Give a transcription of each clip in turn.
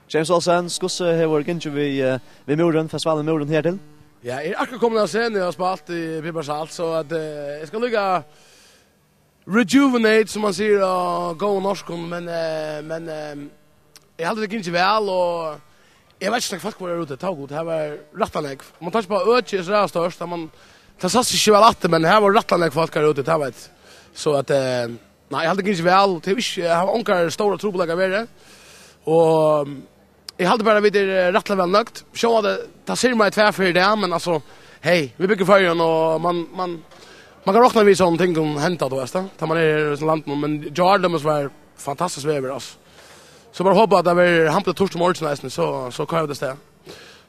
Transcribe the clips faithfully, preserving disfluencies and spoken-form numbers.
James Olsen, hvussu hevur gingið við, eh, við Múrin, festivalin Múrin hertil? Ja, eg eri akkurát komin av scenu og spælt í Piparsalt, so at, eh, eg skal líka rejuvenate, sum man sigur á góðum norskum, men, eh, men, eh, eg haldi, tað gongur væl, og eg veit ikki, hvussu nógv fólk vóru har úti, tá, gud, har var rættiliga nógv. Man tenkir bara, økið er so størst, at man, tað sæst ikki væl aftur, men har var rættiliga nógv fólk har úti, tað veit. So at, eh, nei, eg haldi, tað gongur væl, tað er ikki, eg havi ongar stórar trupulleikar verið, og eg haldi bara, vit eru, eh, rættiliga væl nøgd. Sjálvandi, tað sær man í tvær ferðir í dag, men altso, hey, vit búgva í Føroyum, og man, man, man kann rokna við, sovorðnum tingum henda, tú veitst, tá man er her í hesum landinum, men í gjár til dømis var fantastiskt veður, altso. So bara hopa, at tað verður hampiliga turt í morgin eisini, so, so koyra vit avstað.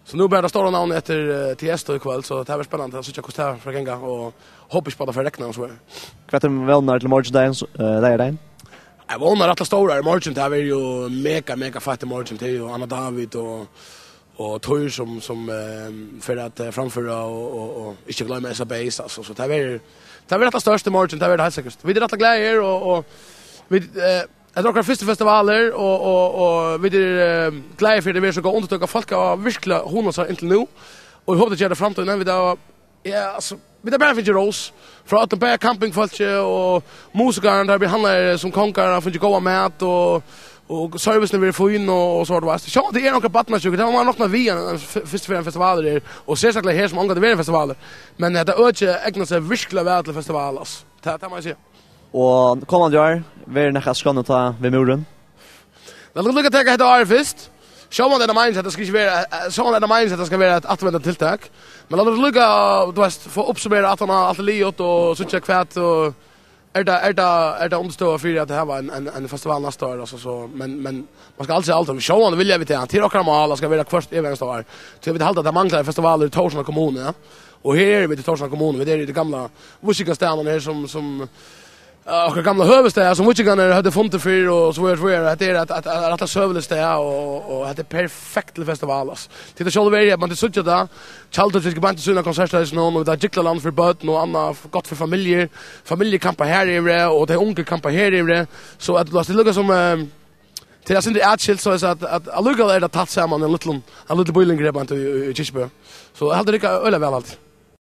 So nú ber tað stóra navnið eftir, eh, Tiesto í kvøld, so tað verður spennandi at síggja, hvussu tað fer at ganga, og hopi ikki bara, at tað fer at regna og so. Hvat eru vónirnar til morgindagin, s-, eh, leygardagin? Eg vóni rættiliga stórt í morgin, tað verður jú mega, mega feitt í morgin, tað er jú Anna David og, og Tór sum, sum, eh, fer at, eh, framføra og, og, og ikki gloyma S A Bass, altso, so tað verður, tað verður rættiliga stórt í morgin, tað verður tað heilt sikkurt. Vit eru rættiliga glaðir og, og vit, eh, Hetta er okkara fyrstu festivalur, og, og, og vit eru, eh, glaðir fyri, at tað verður so góð undirtøka. Fólk hava virkuliga hugnað sær inntil nú, og eg hopi, tað ger tað í framtíðini. Vit hava, ja, altso, vit hava bara fingið rós frá øllum, bæði kampingfólki og musikararnar, teir behandlaðir sum kongar, hava fingið góðan mat, og, og servicin hevur verið fín, og, og so, tú veitst. Sjálvandi er okkara barnasjúka, tað má man rokna við, ein, ein f-, fyrst og fremst festivalur er, og serstakliga her, sum ongantíð verið ein festivalur. Men hetta økið egnar seg virkuliga væl til festival, altso. Tað, tað má eg siga. Og komandi ár, verður nakað á skránni tá við Múrin? Lat okkum líka taka hetta árið fyrst. Sjálvandi er tað meiningin, at tað skal ikki vera, eh, sjálvandi er tað meiningin, at tað skal vera eitt afturvendandi tiltak. Men lat okkum líka, tú veitst, fáa uppsummerað aftan á alt er liðugt og síggja hvat, og er tað, er tað, er tað undirstøða fyri at hava ein, ein, ein festival næsta ár, altso, so, men, men man skal aldri siga aldri. Sjálvandi vilja vit tað. Tað er okkara mál, at skal vera hvørt evig einasta ár. So vit halda, at tað manglar festivalur í Tórshavnar kommunu, ja. Og her eru vit í Tórshavnar kommunu, vit eru í tí gamla víkingastaðnum her, sum, sum, eh, okkara gamla høvuðsstað, sum víkingarnir høvdu fundur fyri, og so er, so er, hetta er eitt, eitt, eitt rættiliga søguligt stað, og, og hetta er perfekt til festival, altso. Tit hava sjálv verið her, men tit síggja tað. Tjaldið, tit beint í síðuna av konserthúsinum, og vit hava Gyklaland fyri børn og annað, f-, gott fyri familjur. Familjur kampa her yviri, og tey ungu kampa her yviri. So at, lat okkum líka sum, eh, tað er eitt sindur atskilt, so at, at allíkavæl er tað tætt saman, ein lítil, ein lítil býlingur her beint í, í, í Kirkjubø. So eg haldi líka øgiliga væl, alt.